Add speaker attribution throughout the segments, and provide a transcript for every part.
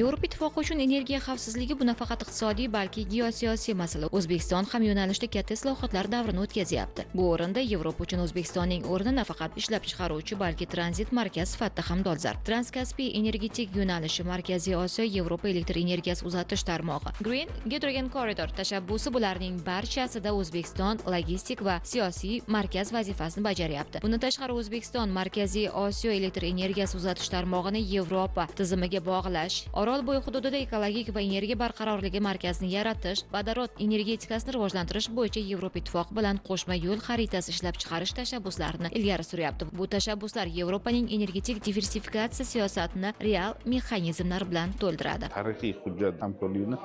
Speaker 1: Yevropa Ittifoqi uchun energiya xavfsizligi bu nafaqat iqtisodiy, balki geosiyosiy masala. O'zbekiston ham yo'nalishda katta islohotlar davrini o'tkazyapti. Bu o'rinda Yevropa uchun O'zbekistonning o'rni nafaqat ishlab chiqaruvchi, balki tranzit markaz sifatida ham dolzarb. Transkaspiy energetik yo'nalishi, Markaziy Osiyo Yevropa elektr energiyasi uzatish tarmog'i, Green Hydrogen Corridor tashabbusi, bularning barchasida O'zbekiston logistik va siyosiy markaz vazifasini bajaryapti. Bundan tashqari, O'zbekiston Markaziy Osiyo elektr energiyasi uzatish tarmog'ini Yevropa tizimiga bog'lash, Orolbo'yi hududida ekologik va energiya barqarorligi markazini yaratish, vodorod energetikasini rivojlantirish bo'yicha Yevropa Ittifoqi bilan qo'shma yo'l xaritasi ishlab chiqarish tashabbuslarini ilgari suryapti. Bu tashabbuslar Yevropaning energetik diversifikatsiya siyosatini real mexanizmlar bilan to'ldiradi.
Speaker 2: Tarixiy hujjat hamkorlikni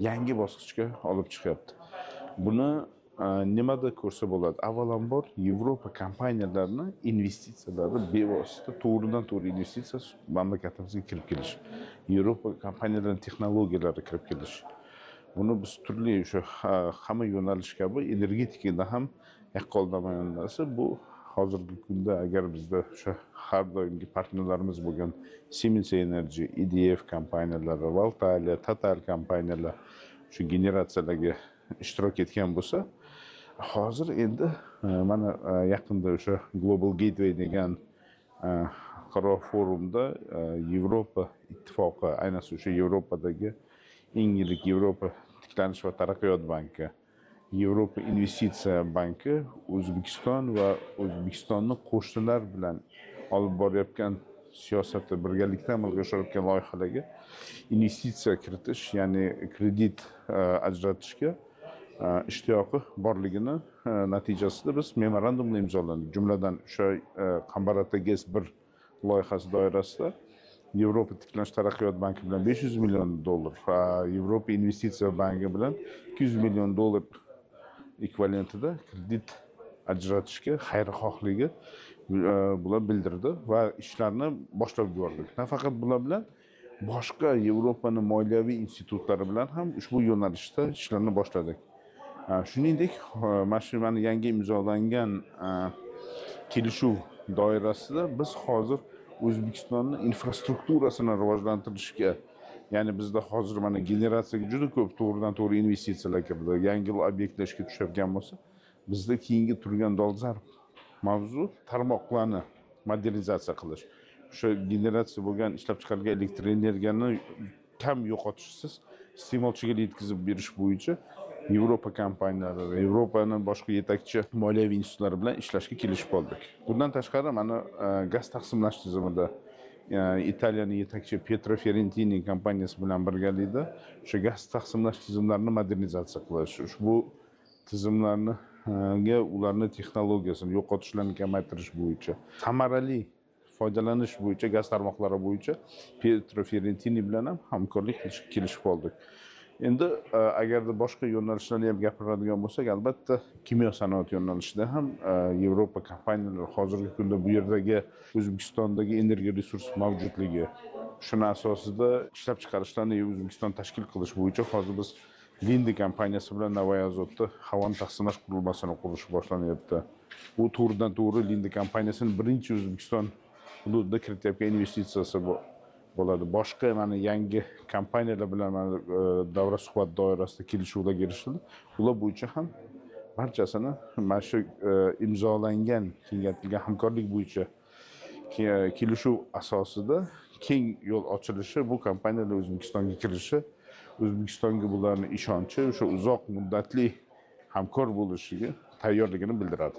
Speaker 2: yangi bosqichga olib chiqyapti. Buni nimada ko'rsa bo'ladi? Avvalambor, Yevropa kompaniyalarini investitsiyalari, bevosita, to'g'ridan to'g'ri investitsiya mamlakatimizga kirib kelishi, Yevropa kompaniyalarining texnologiyalari kirib kelishi. Buni biz turli o'sha hamma yo'nalish kabi energetikada ham yaqqol namoyandasi bu. Hozirgi kunda agar bizda o'sha har doimgi partnyorlarimiz bo'lgan Siemens Energy, EDF kompaniyalari, Voltalia, Total kompaniyalar shu generatsiyalarga ishtirok etgan bo'lsa, hozir endi mana yaqinda o'sha Global Gateway degan xalqaro forumda Yevropa Ittifoqi, ayniqsa o'sha Yevropadagi eng yirik Yevropa tiklanish va taraqqiyot banki, Yevropa investitsiya banki O'zbekiston va O'zbekistonni qo'shnilar bilan olib borayotgan siyosati, birgalikda amalga oshirayotgan loyihalarga investitsiya kiritish, ya'ni kredit ajratishga ishtiyoqi borligini natijasida biz memorandumni imzoladik. Jumladan, o'sha Qambarata GES 1 loyihasi doirasida Yevropa tiklanish taraqqiyot banki bilan 500 million dollar va Yevropa investitsiya banki bilan 200 million dollar ekvivalentida kredit ajratishga xayrixohligi bular bildirdi va ishlarni boshlab yubordik. Nafaqat bular bilan, boshqa Yevropani moliyaviy institutlari bilan ham ushbu yo'nalishda ishlarni boshladik. Shuningdek, mana shu mana yangi imzolangan kelishuv doirasida biz hozir O'zbekistonni infrastrukturasini rivojlantirishga, ya'ni bizda hozir mana generatsiyaga juda ko'p to'g'ridan to'g'ri investitsiyalar kirdi, yangi obyektlar ishga tushayotgan bo'lsa, bizda keyingi turgan dolzarb mavzu tarmoqlarni modernizatsiya qilish, o'sha generatsiya bo'lgan, ishlab chiqarilgan elektr energiyani kam yo'qotishsiz iste'molchiga yetkazib berish bo'yicha Yevropa kompaniyalari, Yevropani boshqa yetakchi moliyaviy institutlari bilan ishlashga kelishib oldik. Bundan tashqari, mana gaz taqsimlash tizimida Italiyaning yetakchi Pietro Ferentini kompaniyasi bilan birgalikda o'sha gaz taqsimlash tizimlarini modernizatsiya qilish, ushbu tizimlarni ularni texnologiyasini, yo'qotishlarni kamaytirish bo'yicha, samarali foydalanish bo'yicha gaz tarmoqlari bo'yicha Pietro Ferentini bilan ham hamkorlik qilishga kelishib oldik. Endi agarda boshqa yo'nalishlarni ham gapiradigan bo'lsak, albatta kimyo sanoati yo'nalishida ham Yevropa kompaniyalari hozirgi kunda bu yerdagi, O'zbekistondagi energiya resurs mavjudligi, shuni asosida ishlab chiqarishlarni O'zbekiston tashkil qilish bo'yicha hozir biz Linde kompaniyasi bilan Navoiy Azotda havoni taqsimlash qurilmasini qurish boshlanyapti. Bu to'g'ridan to'g'ri Linde kompaniyasining birinchi O'zbekiston hududida kiritayotgan investitsiyasi bo'ladi. Boshqa mana yangi kompaniyalar bilan mana davra suhbat doirasida kelishuvlarga erishildi. Ular bo'yicha ham barchasini mana shu imzolangan kengaytirilgan hamkorlik bo'yicha kelishuv asosida keng yo'l ochilishi, bu kompaniyalar O'zbekistonga kirishi, O'zbekistonga bularni ishonchi, o'sha uzoq muddatli hamkor bo'lishiga tayyorligini bildiradi.